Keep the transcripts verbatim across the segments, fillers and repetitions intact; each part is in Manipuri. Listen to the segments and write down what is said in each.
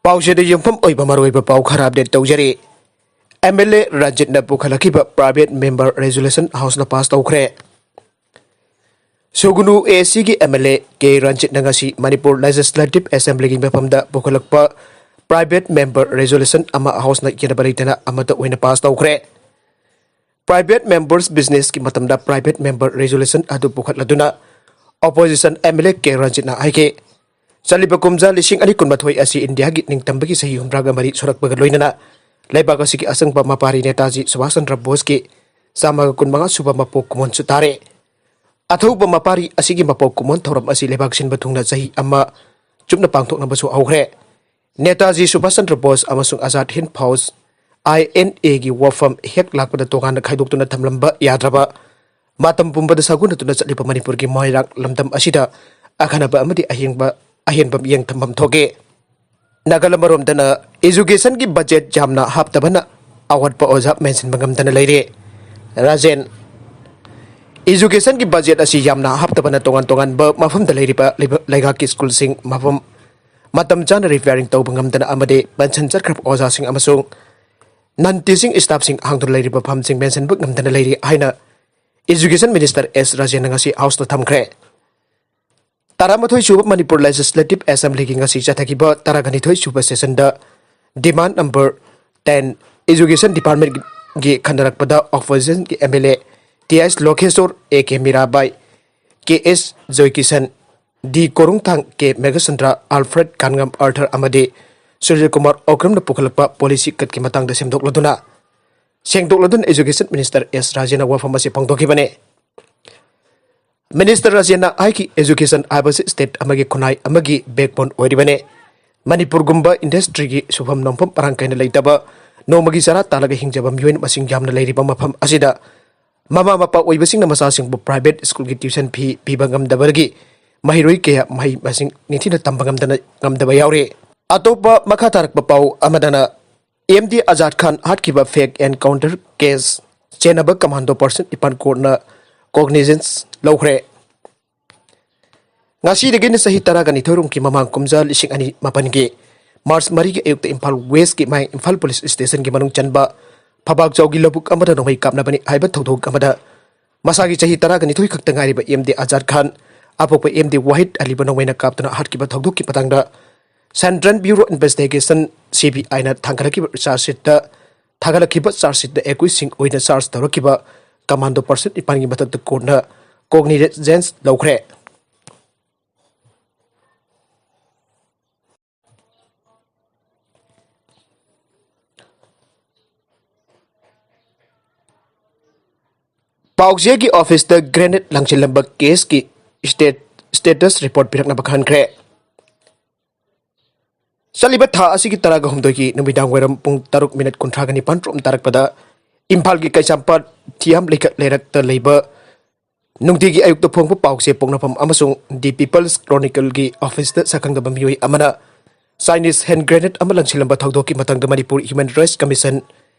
ꯄꯥꯎꯁꯤꯗ ꯌꯨꯝꯐꯝ ꯑꯣꯏꯕ ꯃꯔꯨꯑꯣꯏꯕ ꯄꯥꯎ ꯈꯔ ꯑꯞꯗꯦꯠ ꯇꯧꯖꯔꯤ꯫ ꯑꯦꯝ ꯑꯦꯜ ꯑꯦ ꯔꯟꯖꯤꯠꯅ ꯄꯨꯈꯠꯂꯛꯈꯤꯕ private member resolution House ꯅ ꯄꯥꯁ ꯇꯧꯈ꯭ꯔꯦ꯫ ꯁꯨꯒꯨꯅꯨ ꯑꯦ ꯁꯤꯒꯤ ꯑꯦꯝ ꯑꯦꯜ ꯑꯦ ꯀꯦ ꯔꯟꯖꯤꯠꯅ ꯉꯁꯤ ꯃꯅꯤꯄꯨꯔ Legislative Assemblyꯒꯤ ꯃꯐꯝꯗ ꯄꯨꯈꯠꯂꯛꯄ private member resolution ꯑꯃ House ꯅ ꯌꯦꯠꯅꯕ ꯂꯩꯇꯅ ꯑꯃꯠꯇ ꯑꯣꯏꯅ ꯄꯥꯁ ꯇꯧꯈ꯭ꯔꯦ꯫ Private members businessꯀꯤ ꯃꯇꯝꯗ private member resolution ꯑꯗꯨ ꯄꯨꯈꯠꯂꯗꯨꯅ opposition M L A ꯀꯦ ꯔꯟꯖꯤꯠꯅ ꯍꯥꯏꯈꯤ, ꯆꯠꯂꯤꯕ ꯀꯨꯝꯖꯥ ꯂꯤꯁꯤꯡ ꯑꯅꯤ ꯀꯨꯟꯃꯥꯊꯣꯏ ꯑꯁꯤ ꯏꯟꯗꯤꯌꯥꯒꯤ ꯅꯤꯡꯇꯝꯕꯒꯤ ꯆꯍꯤ ꯍꯨꯝꯗ꯭ꯔꯥꯒ ꯃꯔꯤ ꯁꯨꯔꯛꯄꯒ ꯂꯣꯏꯅꯅ ꯂꯩꯕꯥꯛ ꯑꯁꯤꯒꯤ ꯑꯁꯪꯕ ꯃꯄꯥꯔꯤ ꯅꯦꯇꯥꯖꯤ ꯁꯨꯚꯥꯁ ꯆꯟꯗ꯭ꯔ ꯕꯣꯁꯀꯤ ꯆꯥꯝꯃꯒ ꯀꯨꯟꯃꯉꯥ ꯁꯨꯕ ꯃꯄꯣꯛ ꯀꯨꯝꯑꯣꯟꯁꯨ ꯇꯥꯔꯦ꯫ ꯑꯊꯧꯕ ꯃꯄꯥꯔꯤ ꯑꯁꯤꯒꯤ ꯃꯄꯣꯛ ꯀꯨꯝꯑꯣꯟ ꯊꯧꯔꯝ ꯑꯁꯤ ꯂꯩꯕꯥꯛ ꯁꯤꯟꯕ ꯊꯨꯡꯅ ꯆꯍꯤ ꯑꯃ ꯆꯨꯞꯅ ꯄꯥꯡꯊꯣꯛꯅꯕꯁꯨ ꯍꯧꯈ꯭ꯔꯦ꯫ ꯅꯦꯇꯥꯖꯤ ꯁꯨꯚꯥꯁ ꯆꯟꯗ꯭ꯔ ꯕꯣꯁ ꯑꯃꯁꯨꯡ ꯑꯖꯥꯗ ꯍꯤꯟꯗ ꯐꯧꯖ, ꯑꯥꯏ ꯑꯦꯟ ꯑꯦꯒꯤ ꯋꯥꯐꯝ ꯍꯦꯛ ꯂꯥꯛꯄꯗ ꯇꯣꯉꯥꯟꯅ ꯈꯥꯏꯗꯣꯛꯇꯨꯅ ꯊꯝꯂꯝꯕ ꯌꯥꯗ꯭ꯔꯕ, ꯃꯇꯝ ꯄꯨꯝꯕꯗ ꯁꯥꯒꯣꯟꯅꯗꯨꯅ ꯆꯠꯂꯤꯕ ꯃꯅꯤꯄꯨꯔꯒꯤ ꯃꯣꯏꯔꯥꯡ ꯂꯝꯗꯝ ꯑꯁꯤꯗ ꯑꯈꯟꯅꯕ ꯑꯃꯗꯤ ꯑꯍꯦꯡꯕ, ꯑꯍꯦꯟꯕ ꯃꯤꯠꯌꯦꯡ ꯊꯝꯐꯝ ꯊꯣꯛꯏ꯫ ꯅꯥꯒꯜ ꯑꯃꯔꯣꯝꯗꯅ educationꯒꯤ budget ꯌꯥꯝꯅ ꯍꯥꯞꯇꯕꯅ ꯑꯋꯥꯠꯄ ꯑꯣꯖꯥ ꯃꯦꯟꯁꯤꯟꯕ ꯉꯝꯗꯅ ꯂꯩꯔꯦ꯫ ꯔꯥꯖꯦꯟ, educationꯒꯤ budget ꯑꯁꯤ ꯌꯥꯝꯅ ꯍꯥꯞꯇꯕꯅ ꯇꯣꯉꯥꯟ ꯇꯣꯉꯥꯟꯕ ꯃꯐꯝꯗ ꯂꯩꯔꯤꯕ ꯂꯩꯕ-, ꯂꯩꯉꯥꯛꯀꯤ ꯁ꯭ꯀꯨꯜꯁꯤꯡ ꯃꯐꯝ ꯃꯇꯝ ꯆꯥꯅ repairing ꯇꯧꯕ ꯉꯝꯗꯅ ꯑꯃꯗꯤ pension ꯆꯠꯈ꯭ꯔꯕ ꯑꯣꯖꯥꯁꯤꯡ ꯑꯃꯁꯨꯡ non teaching staffꯁꯤꯡ ꯍꯥꯡꯗꯨꯅ ꯂꯩꯔꯤꯕ ꯐꯝꯁꯤꯡ ꯃꯦꯟꯁꯤꯟꯕ ꯉꯝꯗꯅ ꯂꯩꯔꯤ ꯍꯥꯏꯅ Education Minister ꯑꯦꯁ ꯔꯥꯖꯦꯟꯅ ꯉꯁꯤ Houseꯇ ꯊꯝꯈ꯭ꯔꯦ꯫ ꯇꯔꯥꯃꯥꯊꯣꯏ ꯁꯨꯕ ꯃꯅꯤꯄꯨꯔ Legislative Assemblyꯒꯤ ꯉꯁꯤ ꯆꯠꯊꯈꯤꯕ ꯇꯔꯥꯒ ꯅꯤꯊꯣꯏ ꯁꯨꯕ sessionꯗ demand number ten Education Departmentꯒꯤ ꯈꯟꯅꯔꯛꯄꯗ oppositionꯒꯤ M L A T S ꯂꯣꯀꯦꯁꯣꯔ, A K Mirabai, K S Joykishan, D Korungthang, K Meghachandra, Alfred Kanngam Arthur ꯑꯃꯗꯤ ꯁꯨꯔꯖꯤꯜ ꯀꯨꯃꯥꯔ ꯑꯣꯀ꯭ꯔꯝꯅ ꯄꯨꯈꯠꯂꯛꯄ policy cutꯀꯤ ꯃꯇꯥꯡꯗ ꯁꯦꯝꯗꯣꯛꯂꯗꯨꯅ, ꯁꯦꯡꯗꯣꯛꯂꯗꯨꯅ Education Minister ꯑꯦꯁ ꯔꯥꯖꯦꯟꯅ ꯋꯥꯐꯝ ꯑꯁꯤ ꯐꯣꯡꯗꯣꯛꯈꯤꯕꯅꯤ꯫ Minister ꯔꯥꯖꯦꯟꯅ ꯍꯥꯏꯈꯤ, education ꯍꯥꯏꯕꯁꯤ state ꯑꯃꯒꯤ ꯈꯨꯟꯅꯥꯏ ꯑꯃꯒꯤ backbone ꯑꯣꯏꯔꯤꯕꯅꯤ꯫ ꯃꯅꯤꯄꯨꯔꯒꯨꯝꯕ industryꯒꯤ ꯁꯨꯐꯝ ꯅꯣꯝꯐꯝ ꯃꯔꯥꯡ ꯀꯥꯏꯅ ꯂꯩꯇꯕ, ꯅꯣꯡꯃꯒꯤ ꯆꯔꯥ ꯇꯥꯜꯂꯒ ꯍꯤꯡꯖꯕ ꯃꯤꯑꯣꯏ ꯃꯁꯤꯡ ꯌꯥꯝꯅ ꯂꯩꯔꯤꯕ ꯃꯐꯝ ꯑꯁꯤꯗ ꯃꯃꯥ ꯃꯄꯥ ꯑꯣꯏꯕꯁꯤꯡꯅ ꯃꯆꯥꯁꯤꯡꯕꯨ private ꯁ꯭ꯀꯨꯜꯒꯤ tuition fee ꯄꯤꯕ ꯉꯝꯗꯕꯗꯒꯤ ꯃꯍꯩꯔꯣꯏ ꯀꯌꯥ ꯃꯍꯩ ꯃꯁꯤꯡ ꯅꯤꯡꯊꯤꯅ ꯇꯝꯕ ꯉꯝꯗꯅ, ꯉꯝꯗꯕ ꯌꯥꯎꯔꯤ꯫ ꯑꯇꯣꯞꯄ ꯃꯈꯥ ꯇꯥꯔꯛꯄ ꯄꯥꯎ ꯑꯃꯗꯅ, ꯑꯦꯝ ꯗꯤ ꯑꯖꯥꯗ ꯈꯥꯟ ꯍꯥꯠꯈꯤꯕ fake encounter case ꯆꯦꯟꯅꯕ commando person ꯅꯤꯄꯥꯟ courtꯅ cognizance ꯂꯧꯈ꯭ꯔꯦ꯫ ꯉꯁꯤꯗꯒꯤꯅ ꯆꯍꯤ ꯇꯔꯥꯒ ꯅꯤꯊꯣꯏ ꯔꯣꯝꯒꯤ ꯃꯃꯥꯡ ꯀꯨꯝꯖꯥ ꯂꯤꯁꯤꯡ ꯑꯅꯤ ꯃꯥꯄꯟꯒꯤ ꯃꯥꯔꯆ ꯃꯔꯤꯒꯤ ꯑꯌꯨꯛꯇ ꯏꯝꯐꯥꯜ ꯋꯦꯁꯀꯤ ꯃꯌꯥꯡ ꯏꯝꯐꯥꯜ ꯄꯨꯂꯤꯁ ꯁ꯭ꯇꯦꯁꯟꯒꯤ ꯃꯅꯨꯡ ꯆꯟꯕ ꯐꯕꯥꯛꯆꯧꯒꯤ ꯂꯧꯕꯨꯛ ꯑꯃꯗ ꯅꯣꯡꯃꯩ ꯀꯥꯞꯅꯕꯅꯤ ꯍꯥꯏꯕ ꯊꯧꯗꯣꯛ ꯑꯃꯗ ꯃꯁꯥꯒꯤ ꯆꯍꯤ ꯇꯔꯥꯒ ꯅꯤꯊꯣꯏ ꯈꯛꯇ ꯉꯥꯏꯔꯤꯕ ꯑꯦꯝ ꯗꯤ ꯑꯖꯥꯗ ꯈꯥꯟ, ꯑꯄꯣꯛꯄ ꯑꯦꯝ ꯗꯤ ꯋꯥꯍꯤꯗ ꯑꯂꯤꯕꯨ ꯅꯣꯡꯃꯩꯅ ꯀꯥꯞꯇꯨꯅ ꯍꯥꯠꯈꯤꯕ ꯊꯧꯗꯣꯛꯀꯤ ꯃꯇꯥꯡꯗ Central Bureau Investigation, C B I ꯅ ꯊꯥꯡꯒꯠꯂꯛꯈꯤꯕ ꯆꯥꯔꯖ ꯁꯤꯠꯇ, ꯊꯥꯒꯠꯂꯛꯈꯤꯕ ꯆꯥꯔꯖ ꯁꯤꯠꯇ ꯑꯦꯀ꯭ꯌꯨꯁꯁꯤꯡ ꯑꯣꯏꯅ ꯆꯥꯔꯖ ꯇꯧꯔꯛꯈꯤꯕ ꯀꯃꯥꯟꯗꯣ ꯄꯔꯁꯟ ꯅꯤꯄꯥꯟꯒꯤ ꯃꯊꯛꯇ ꯀꯣꯔꯠꯅ ꯀꯣꯒꯅꯤꯖꯦꯟꯁ ꯂꯧꯈ꯭ꯔꯦ꯫ ꯄꯥꯎꯆꯦꯒꯤ ꯑꯣꯐꯤꯁꯇ ꯒ꯭ꯔꯦꯅꯦꯗ ꯂꯪꯁꯤꯜꯂꯝꯕ ꯀꯦꯁꯀꯤ ꯁ꯭ꯇꯦꯠ-, ꯁ꯭ꯇꯦꯇꯁ ꯔꯤꯄꯣꯔꯠ ꯄꯤꯔꯛꯅꯕ ꯈꯟꯈ꯭ꯔꯦ꯫ ꯆꯠꯂꯤꯕ ꯊꯥ ꯑꯁꯤꯒꯤ ꯇꯔꯥꯒ ꯍꯨꯝꯗꯣꯏꯒꯤ ꯅꯨꯃꯤꯗꯥꯡ ꯋꯥꯏꯔꯝ ꯄꯨꯡ ꯇꯔꯨꯛ ꯃꯤꯅꯠ ꯀꯨꯟꯊ꯭ꯔꯥꯒ ꯅꯤꯄꯥꯟ ꯔꯣꯝ ꯇꯥꯔꯛꯄꯗ ꯏꯝꯐꯥꯜꯒꯤ ꯀꯩꯁꯥꯝꯄꯥꯠ ꯊꯤꯌꯥꯝ ꯂꯩꯀꯠ ꯂꯩꯔꯛꯇ ꯂꯩꯕ ꯅꯨꯡꯇꯤꯒꯤ ꯑꯌꯨꯛꯇ ꯐꯣꯡꯕ ꯄꯥꯎꯆꯦ ꯄꯣꯛꯅꯐꯝ ꯑꯃꯁꯨꯡ The People's Chronicleꯒꯤ ꯑꯣꯐꯤꯁꯇ ꯁꯛꯈꯪꯗꯕ ꯃꯤꯑꯣꯏ ꯑꯃꯅ Chinese hand grenade ꯑꯃ ꯂꯪꯁꯤꯜꯂꯝꯕ ꯊꯧꯗꯣꯛꯀꯤ ꯃꯇꯥꯡꯗ Manipur Human Rights Commission,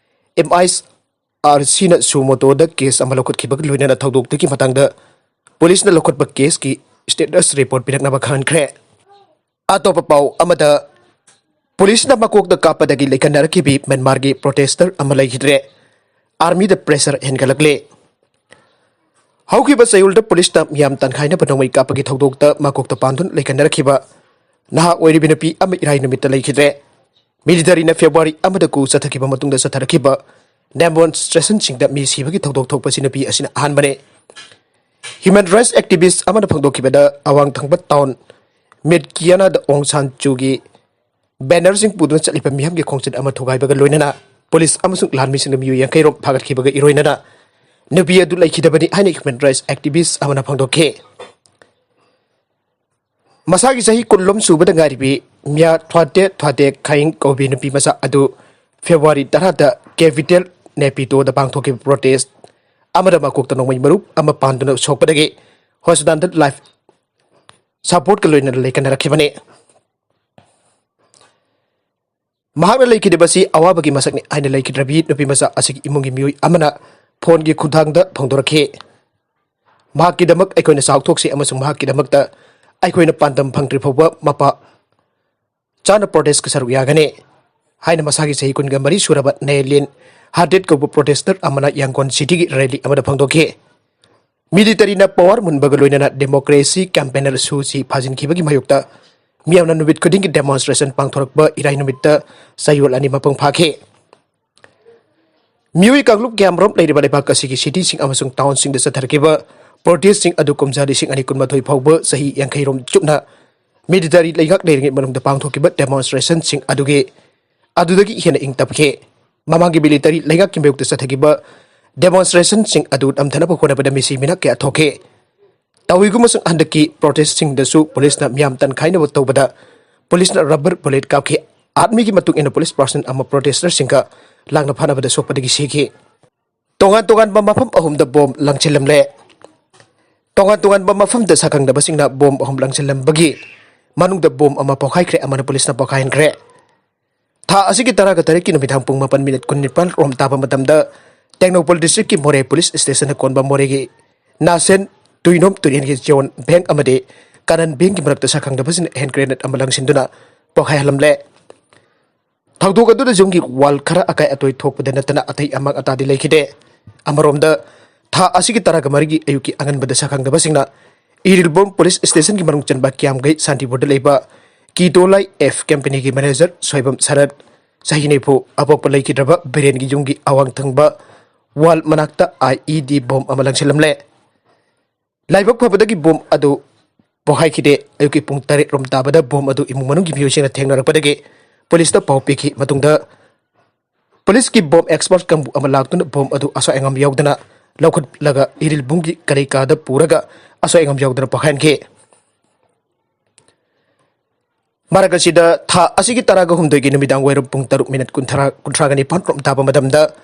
M I R Cꯅ suo motoꯗ ꯀꯦꯁ ꯑꯃ ꯂꯧꯈꯠꯈꯤꯕꯒ ꯂꯣꯏꯅꯅ ꯊꯧꯗꯣꯛꯇꯨꯒꯤ ꯃꯇꯥꯡꯗ ꯄꯨꯂꯤꯁꯅ ꯂꯧꯈꯠꯄ ꯀꯦꯁꯀꯤ ꯁ꯭ꯇꯦꯇꯁ ꯔꯤꯄꯣꯔꯠ ꯄꯤꯔꯛꯅꯕ ꯈꯪꯍꯟꯈ꯭ꯔꯦ꯫ ꯑꯇꯣꯞꯄ ꯄꯥꯎ ꯑꯃꯗ, ꯄꯨꯂꯤꯁꯅ ꯃꯀꯣꯛꯇ ꯀꯥꯞꯄꯗꯒꯤ ꯂꯩꯈꯠꯅꯔꯛꯈꯤꯕꯤ ꯃ꯭ꯌꯥꯟꯃꯥꯔꯒꯤ ꯄ꯭ꯔꯣꯇꯦꯁꯇꯔ ꯑꯃ ꯂꯩꯈꯤꯗ꯭ꯔꯦ꯫ ꯑꯥꯔꯃꯤꯗ ꯄ꯭ꯔꯦꯁꯔ ꯍꯦꯟꯒꯠꯂꯛꯂꯦ꯫ ꯍꯧꯈꯤꯕ ꯆꯌꯣꯜꯗ ꯄꯨꯂꯤꯁꯅ ꯃꯤꯌꯥꯝ ꯇꯟꯈꯥꯏꯅꯕ ꯅꯣꯡꯃꯩ ꯀꯥꯞꯄꯒꯤ ꯊꯧꯗꯣꯛꯇ ꯃꯀꯣꯛꯇ ꯄꯥꯟꯗꯨꯅ ꯂꯩꯈꯠꯅꯔꯛꯈꯤꯕ ꯅꯍꯥ ꯑꯣꯏꯔꯤꯕꯤ ꯅꯨꯄꯤ ꯑꯃ ꯏꯔꯥꯏ ꯅꯨꯃꯤꯠꯇ ꯂꯩꯈꯤꯗ꯭ꯔꯦ꯫ ꯃꯤꯂꯤꯇꯔꯤꯅ ꯐꯦꯕ꯭ꯔꯨꯋꯥꯔꯤ ꯑꯃꯗ ꯀꯨ ꯆꯠꯊꯈꯤꯕ ꯃꯇꯨꯡꯗ ꯆꯠꯊꯔꯛꯈꯤꯕ ꯗꯦꯃꯣꯟꯁꯇ꯭ꯔꯦꯁꯟꯁꯤꯡꯗ ꯃꯤ ꯁꯤꯕꯒꯤ ꯊꯧꯗꯣꯛ ꯊꯣꯛꯄꯁꯤ ꯅꯨꯄꯤ ꯑꯁꯤꯅ ꯑꯍꯥꯟꯕꯅꯤ꯫ ꯍ꯭ꯌꯨꯃꯦꯟ ꯔꯥꯏꯠꯁ ꯑꯦꯛꯇꯤꯚꯤꯁ ꯑꯃꯅ ꯐꯣꯡꯗꯣꯛꯈꯤꯕꯗ, ꯑꯋꯥꯡ ꯊꯪꯕ ꯇꯥꯎꯟ ꯃꯤꯠꯀꯤꯌꯥꯅꯥꯗ ꯑꯣꯡ ꯁꯥꯟ ꯆꯨꯒꯤ ꯕꯦꯅꯔꯁꯤꯡ ꯄꯨꯗꯨꯅ ꯆꯠꯂꯤꯕ ꯃꯤꯌꯥꯝꯒꯤ ꯈꯣꯡꯆꯠ ꯑꯃ ꯊꯨꯒꯥꯏꯕꯒ ꯂꯣꯏꯅꯅ ꯄꯨꯂꯤꯁ ꯑꯃꯁꯨꯡ ꯂꯥꯟꯃꯤꯁꯤꯡꯅ ꯃꯤꯑꯣꯏ ꯌꯥꯡꯈꯩ ꯔꯣꯝ ꯐꯥꯒꯠꯈꯤꯕꯒ ꯏꯔꯣꯏꯅꯅ ꯅꯨꯄꯤ ꯑꯗꯨ ꯂꯩꯈꯤꯗꯕꯅꯤ ꯍꯥꯏꯅ ꯍ꯭ꯌꯨꯃꯦꯟ ꯔꯥꯏꯠꯁ ꯑꯦꯛꯇꯤꯚꯤꯁ ꯑꯃꯅ ꯐꯣꯡꯗꯣꯛꯈꯤ꯫ ꯃꯁꯥꯒꯤ ꯆꯍꯤ ꯀꯨꯟꯂꯣꯝ ꯁꯨꯕꯗ ꯉꯥꯏꯔꯤꯕꯤ ꯃꯤꯌꯥ ꯊ꯭ꯋꯥꯇꯦ ꯊ꯭ꯋꯥꯇꯦ ꯈꯥꯏꯡ ꯀꯧꯕꯤ ꯅꯨꯄꯤ ꯃꯆꯥ ꯑꯗꯨ ꯐꯦꯕ꯭ꯔꯨꯋꯥꯔꯤ ꯇꯔꯥꯗ ꯀꯦꯄꯤꯇꯦꯜ ꯅꯦꯄꯤꯇꯣꯗ ꯄꯥꯡꯊꯣꯛꯈꯤꯕ ꯄ꯭ꯔꯣꯇꯦꯁ ꯑꯃꯗ ꯃꯀꯣꯛꯇ ꯅꯣꯡꯃꯩ ꯃꯔꯨꯞ ꯑꯃ ꯄꯥꯟꯗꯨꯅ ꯁꯣꯛꯄꯗꯒꯤ ꯍꯣꯁꯄꯤꯇꯥꯜꯗ ꯂꯥꯏꯐ ꯁꯄꯣꯔꯠꯀ ꯂꯣꯏꯅꯅ ꯂꯩꯀꯟꯅꯔꯛꯈꯤꯕꯅꯤ꯫ ꯃꯍꯥꯛꯅ ꯂꯩꯈꯤꯗꯕꯁꯤ ꯑꯋꯥꯕꯒꯤ ꯃꯁꯛꯅꯤ ꯍꯥꯏꯅ ꯂꯩꯈꯤꯗ꯭ꯔꯕꯤ ꯅꯨꯄꯤꯃꯆꯥ ꯑꯁꯤꯒꯤ ꯏꯃꯨꯡꯒꯤ ꯃꯤꯑꯣꯏ ꯑꯃꯅ ꯐꯣꯟꯒꯤ ꯈꯨꯠꯊꯥꯡꯗ ꯐꯣꯡꯗꯣꯔꯛꯈꯤ꯫ ꯃꯍꯥꯛꯀꯤꯗꯃꯛ ꯑꯩꯈꯣꯏꯅ ꯆꯥꯎꯊꯣꯛꯆꯩ ꯑꯃꯁꯨꯡ ꯃꯍꯥꯛꯀꯤꯗꯃꯛꯇ ꯑꯩꯈꯣꯏꯅ ꯄꯥꯟꯗꯝ ꯐꯪꯗ꯭ꯔꯤ ꯐꯥꯎꯕ ꯃꯄꯥ ꯆꯥꯅ protest ꯀ ꯁꯔꯨꯛ ꯌꯥꯒꯅꯤ ꯍꯥꯏꯅ ꯃꯁꯥꯒꯤ ꯆꯍꯤ ꯀꯨꯟꯒ ꯃꯔꯤ ꯁꯨꯔꯕ ꯅꯦꯂꯤꯟ ꯍꯥꯔꯗꯦꯠ ꯀꯧꯕ protester ꯑꯃꯅ ꯌꯥꯡꯒꯣꯟ city ꯒꯤ rally ꯑꯃꯗ ꯐꯣꯡꯗꯣꯛꯈꯤ꯫ Military ꯅ power ꯃꯨꯟꯕꯒ ꯂꯣꯏꯅꯅ democracy campaigner ꯁꯨ ꯆꯤ ꯐꯥꯖꯤꯟꯈꯤꯕꯒꯤ ꯃꯥꯌꯣꯛꯇ ꯃꯤꯌꯥꯝꯅ ꯅꯨꯃꯤꯠ ꯈꯨꯗꯤꯡꯒꯤ demonstration ꯄꯥꯡꯊꯣꯔꯛꯄ ꯏꯔꯥꯏ ꯅꯨꯃꯤꯠꯇ ꯆꯌꯣꯜ ꯑꯅꯤ ꯃꯄꯨꯡ ꯐꯥꯈꯤ꯫ ꯃꯤꯑꯣꯏ ꯀꯥꯡꯂꯨꯞ ꯀꯌꯥꯃꯔꯨꯝ ꯂꯩꯔꯤꯕ ꯂꯩꯕꯥꯛ ꯑꯁꯤꯒꯤ city ꯁꯤꯡ ꯑꯃꯁꯨꯡ town ꯁꯤꯡꯗ ꯆꯠꯊꯔꯛꯈꯤꯕ protest ꯁꯤꯡ ꯑꯗꯨ ꯀꯨꯝꯖꯥ ꯂꯤꯁꯤꯡ ꯑꯅꯤ ꯀꯨꯟꯃꯥꯊꯣꯏ ꯐꯥꯎꯕ ꯆꯍꯤ ꯌꯥꯡꯈꯩ ꯔꯣꯝ ꯆꯨꯞꯅ military ꯂꯩꯉꯥꯛ ꯂꯩꯔꯤꯉꯩ ꯃꯅꯨꯡꯗ ꯄꯥꯡꯊꯣꯛꯈꯤꯕ demonstration ꯁꯤꯡ ꯑꯗꯨꯒꯤ, ꯑꯗꯨꯗꯒꯤ ꯍꯦꯟꯅ ꯏꯪ ꯇꯞꯈꯤ꯫ ꯃꯃꯥꯡꯒꯤ military ꯂꯩꯉꯥꯛꯀꯤ ꯃꯥꯌꯣꯛꯇ ꯆꯠꯊꯈꯤꯕ demonstration ꯁꯤꯡ ꯑꯗꯨ ꯅꯝꯊꯅꯕ ꯍꯣꯠꯅꯕꯗ ꯃꯤꯁꯤ ꯃꯤꯅ ꯀꯌꯥ ꯊꯣꯛꯈꯤ꯫ ꯇꯧꯏꯒꯨꯝꯕꯁꯨꯡ ꯍꯟꯗꯛꯀꯤ protest ꯁꯤꯡꯗꯁꯨ police ꯅ ꯃꯤꯌꯥꯝ ꯇꯟꯈꯥꯏꯅꯕ ꯇꯧꯕꯗ police ꯅ rubber bullet ꯀꯥꯞꯈꯤ꯫ Army ꯒꯤ ꯃꯇꯨꯡ ꯏꯟꯅ police person ꯑꯃ protester ꯁꯤꯡꯒ ꯂꯥꯡꯅ ꯐꯥꯅꯕꯗ ꯁꯣꯛꯄꯗꯒꯤ ꯁꯤꯈꯤ꯫ ꯇꯣꯉꯥꯟ ꯇꯣꯉꯥꯟꯕ ꯃꯐꯝ ꯑꯍꯨꯝꯗ bomb ꯂꯪꯁꯤꯜꯂꯝꯂꯦ꯫ ꯇꯣꯉꯥꯟ ꯇꯣꯉꯥꯟꯕ ꯃꯐꯝꯗ ꯁꯛꯈꯪꯗꯕꯁꯤꯡꯅ bomb ꯑꯍꯨꯝ ꯂꯪꯁꯤꯜꯂꯝꯕꯒꯤ ꯃꯅꯨꯡꯗ bomb ꯑꯃ ꯄꯣꯈꯥꯏꯈ꯭ꯔꯦ, ꯑꯃꯅ police ꯅ ꯄꯣꯈꯥꯏꯍꯟꯈ꯭ꯔꯦ꯫ ꯊꯥ ꯑꯁꯤꯒꯤ ꯇꯔꯥꯒ ꯇꯔꯦꯠꯀꯤ ꯅꯨꯃꯤꯗꯥꯡ ꯄꯨꯡ ꯃꯥꯄꯟ minute ꯀꯨꯟꯅꯤꯄꯥꯟ ꯔꯣꯝ ꯇꯥꯕ ꯃꯇꯝꯗ ꯇꯦꯡꯅꯧꯄꯜ district ꯀꯤ ꯃꯣꯔꯦ police station ꯅ ꯀꯣꯟꯕ ꯃꯣꯔꯦꯒꯤ ꯅꯥꯁꯦꯟ ꯇꯨꯏꯅꯣꯝ ꯇꯨꯔꯦꯟꯒꯤ ꯖꯣꯟ ꯕꯦꯡ ꯑꯃꯗꯤ ꯀꯥꯅꯟ ꯕꯦꯡꯒꯤ ꯃꯔꯛꯇ ꯁꯛꯈꯪꯗꯕꯁꯤꯡꯅ hand grenade ꯑꯃ ꯂꯪꯁꯤꯟꯗꯨꯅ ꯄꯣꯈꯥꯏꯍꯜꯂꯝꯂꯦ꯫ ꯊꯧꯗꯣꯛ ꯑꯗꯨꯗ ꯌꯨꯝꯒꯤ wall ꯈꯔ ꯑꯀꯥꯏ ꯑꯇꯣꯏ ꯊꯣꯛꯄꯗ ꯅꯠꯇꯅ ꯑꯇꯩ ꯑꯃꯥꯡ ꯑꯇꯥꯗꯤ ꯂꯩꯈꯤꯗꯦ꯫ ꯑꯃꯔꯣꯝꯗ, ꯊꯥ ꯑꯁꯤꯒꯤ ꯇꯔꯥꯒ ꯃꯔꯤꯒꯤ ꯑꯌꯨꯛꯀꯤ ꯑꯉꯟꯕꯗ ꯁꯛꯈꯪꯗꯕꯁꯤꯡꯅ ꯏꯔꯤꯜꯕꯣꯝ police station ꯒꯤ ꯃꯅꯨꯡ ꯆꯟꯕ ꯀꯤꯌꯥꯝꯒꯩ ꯁꯥꯟꯇꯤꯄꯨꯔꯗ ꯂꯩꯕ ꯀꯤꯗꯣꯂꯥꯏ F company ꯒꯤ manager ꯁꯣꯏꯕꯝ ꯁꯔꯠ, ꯆꯍꯤ ꯅꯤꯐꯨ, ꯑꯄꯣꯛꯄ ꯂꯩꯈꯤꯗ꯭ꯔꯕ ꯕꯤꯔꯦꯟꯒꯤ ꯌꯨꯝꯒꯤ ꯑꯋꯥꯡ ꯊꯪꯕ wall ꯃꯅꯥꯛꯇ I E D bomb ꯑꯃ ꯂꯪꯁꯤꯜꯂꯝꯂꯦ꯫ ꯂꯥꯏꯕꯛ ꯐꯕꯗꯒꯤ bomb ꯑꯗꯨ ꯄꯣꯈꯥꯏꯈꯤꯗꯦ꯫ ꯑꯌꯨꯛꯀꯤ ꯄꯨꯡ ꯇꯔꯦꯠ ꯔꯣꯝ ꯇꯥꯕꯗ bomb ꯑꯗꯨ ꯏꯃꯨꯡ ꯃꯅꯨꯡꯒꯤ ꯃꯤꯑꯣꯏꯁꯤꯡꯅ ꯊꯦꯡꯅꯔꯛꯄꯗꯒꯤ police ꯇ ꯄꯥꯎ ꯄꯤꯈꯤ꯫ ꯃꯇꯨꯡꯗ police ꯀꯤ bomb expert ꯀꯥꯡꯕꯨ ꯑꯃ ꯂꯥꯛꯇꯨꯅ bomb ꯑꯗꯨ ꯑꯁꯣꯏ ꯑꯉꯥꯝ ꯌꯥꯎꯗꯅ ꯂꯧꯈꯠꯂꯒ ꯏꯔꯤꯜꯕꯨꯡꯒꯤ ꯀꯔꯤ ꯀꯥꯗ ꯄꯨꯔꯒ ꯑꯁꯣꯏ ꯑꯉꯥꯝ ꯌꯥꯎꯗꯅ ꯄꯣꯈꯥꯏꯍꯟꯈꯤ꯫ ꯃꯔꯛ ꯑꯁꯤꯗ, ꯊꯥ ꯑꯁꯤꯒꯤ ꯇꯔꯥꯒ ꯍꯨꯝꯗꯣꯏꯒꯤ ꯅꯨꯃꯤꯗꯥꯡ ꯋꯥꯏꯔꯝ ꯄꯨꯡ ꯇꯔꯨꯛ minute ꯀꯨꯟꯊ꯭ꯔꯥ, ꯀꯨꯟꯊ꯭ꯔꯥꯒ ꯅꯤꯄꯥꯟ ꯔꯣꯝ ꯇꯥꯕ ꯃꯇꯝꯗ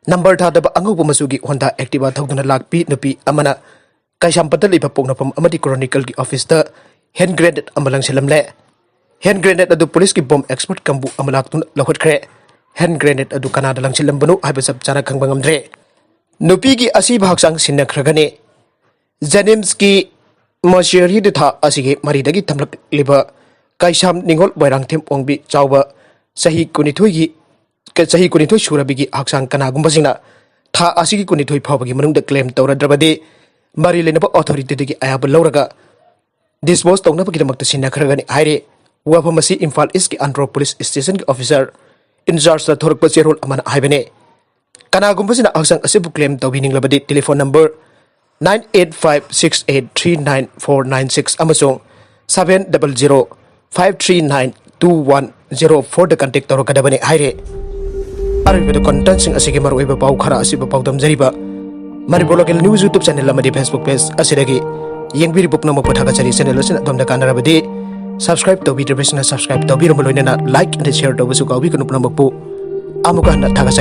number ꯊꯥꯗꯕ ꯑꯉꯧꯕ ꯃꯆꯨꯒꯤ Honda Activa ꯊꯧꯗꯨꯅ ꯂꯥꯛꯄꯤ ꯅꯨꯄꯤ ꯑꯃꯅ ꯀꯩꯁꯥꯝꯄꯥꯠꯇ ꯂꯩꯕ ꯄꯣꯛꯅꯐꯝ ꯑꯃꯗꯤ Chronicle ꯒꯤ office ꯇ hand grenade ꯑꯃ ꯂꯪꯁꯤꯜꯂꯝꯂꯦ꯫ Hand grenade ꯑꯗꯨ police ꯀꯤ bomb expert ꯀꯥꯡꯕꯨ ꯑꯃ ꯂꯥꯛꯇꯨꯅ ꯂꯧꯈꯠꯈ꯭ꯔꯦ꯫ Hand grenade ꯑꯗꯨ ꯀꯅꯥꯗ ꯂꯪꯁꯤꯜꯂꯝꯕꯅꯣ ꯍꯥꯏꯕ ꯆꯞ ꯆꯥꯅ ꯈꯪꯕ ꯉꯝꯗ꯭ꯔꯦ꯫ ꯅꯨꯄꯤꯒꯤ ꯑꯁꯤꯕ ꯍꯛꯆꯥꯡ ꯁꯤꯟꯅꯈ꯭ꯔꯒꯅꯤ꯫ JNIMS ꯀꯤ mortuary ꯗ ꯊꯥ ꯑꯁꯤꯒꯤ ꯃꯔꯤꯗꯒꯤ ꯊꯝꯂꯛꯂꯤꯕ ꯀꯩꯁꯥꯝ ꯅꯤꯉꯣꯜ ꯃꯣꯏꯔꯥꯡꯊꯦꯝ ꯑꯣꯡꯕꯤ ꯆꯥꯎꯕ ꯆꯍꯤ ꯀꯨꯟꯅꯤꯊꯣꯏꯒꯤ, ꯆꯍꯤ ꯀꯨꯟꯅꯤꯊꯣꯏ ꯁꯨꯔꯕꯤꯒꯤ ꯍꯛꯆꯥꯡ ꯀꯅꯥꯒꯨꯝꯕꯁꯤꯡꯅ ꯊꯥ ꯑꯁꯤꯒꯤ ꯀꯨꯟꯅꯤꯊꯣꯏ ꯐꯥꯎꯕꯒꯤ ꯃꯅꯨꯡꯗ ꯀ꯭ꯂꯦꯝ ꯇꯧꯔꯗ꯭ꯔꯕꯗꯤ ꯃꯔꯤ ꯂꯩꯅꯕ ꯑꯣꯊꯣꯔꯤꯇꯤꯗꯒꯤ ꯑꯌꯥꯕ ꯂꯧꯔꯒ ꯗꯤꯁꯄꯣꯖ ꯇꯧꯅꯕꯒꯤꯗꯃꯛꯇ ꯁꯤꯟꯅꯈ꯭ꯔꯒꯅꯤ ꯍꯥꯏꯔꯤ꯫ ꯋꯥꯐꯝ ꯑꯁꯤ ꯏꯝꯐꯥꯜ ꯏꯁꯀꯤ ꯑꯟꯗ꯭ꯔꯣ ꯄꯨꯂꯤꯁ ꯁ꯭ꯇꯦꯁꯟꯒꯤ ꯑꯣꯐꯤꯁꯥꯔ ꯏꯟꯆꯥꯔꯖꯇ ꯊꯣꯔꯛꯄ ꯆꯦꯔꯣꯜ ꯑꯃꯅ ꯍꯥꯏꯕꯅꯤ꯫ ꯀꯅꯥꯒꯨꯝꯕꯁꯤꯅ ꯍꯛꯆꯥꯡ ꯑꯁꯤꯕꯨ ꯀ꯭ꯂꯦꯝ ꯇꯧꯕꯤꯅꯤꯡꯂꯕꯗꯤ telephone number nine eight five six eight three nine four nine six ꯑꯃꯁꯨꯡ seven double zero five three nine two one zero fourꯗ ꯀꯟꯇꯦꯛ ꯇꯧꯔꯛꯀꯗꯕꯅꯤ ꯍꯥꯏꯔꯤ꯫ ꯑꯔꯣꯏꯕꯗ ꯀꯟꯇꯦꯟꯁꯤꯡ ꯑꯁꯤꯒꯤ ꯃꯔꯨꯑꯣꯏꯕ ꯄꯥꯎ ꯈꯔ ꯑꯁꯤꯕꯨ ꯄꯥꯎꯗꯝꯖꯔꯤꯕ Manipur local news YouTube channel ꯑꯃꯗꯤ ꯐꯦꯁꯕꯨꯛ ꯄꯦꯖ ꯑꯁꯤꯗꯒꯤ ꯌꯦꯡꯕꯤꯔꯤꯕ ꯄꯨꯝꯅꯃꯛꯄꯨ ꯊꯥꯒꯠꯆꯔꯤ꯫ ꯆꯦꯅꯦꯜ ꯑꯁꯤꯅ ꯑꯗꯣꯝꯗ ꯀꯥꯟꯅꯔꯕꯗꯤ ꯁꯕꯁꯀ꯭ꯔꯥꯏꯕ ꯇꯧꯕꯤꯗ꯭ꯔꯤꯕꯁꯤꯡꯅ ꯁꯕꯁꯀ꯭ꯔꯥꯏꯕ ꯇꯧꯕꯤꯔꯝꯕ ꯂꯣꯏꯅꯅ ꯂꯥꯏꯛ ꯑꯃꯗꯤ ꯁꯤꯌꯔ ꯇꯧꯕꯁꯨ ꯀꯥꯎꯕꯤꯒꯅꯨ꯫ ꯄꯨꯝꯅꯃꯛꯄꯨ ꯑꯃꯨꯛꯀ ꯍꯟꯅ ꯊꯥꯒꯠꯆꯔꯤ꯫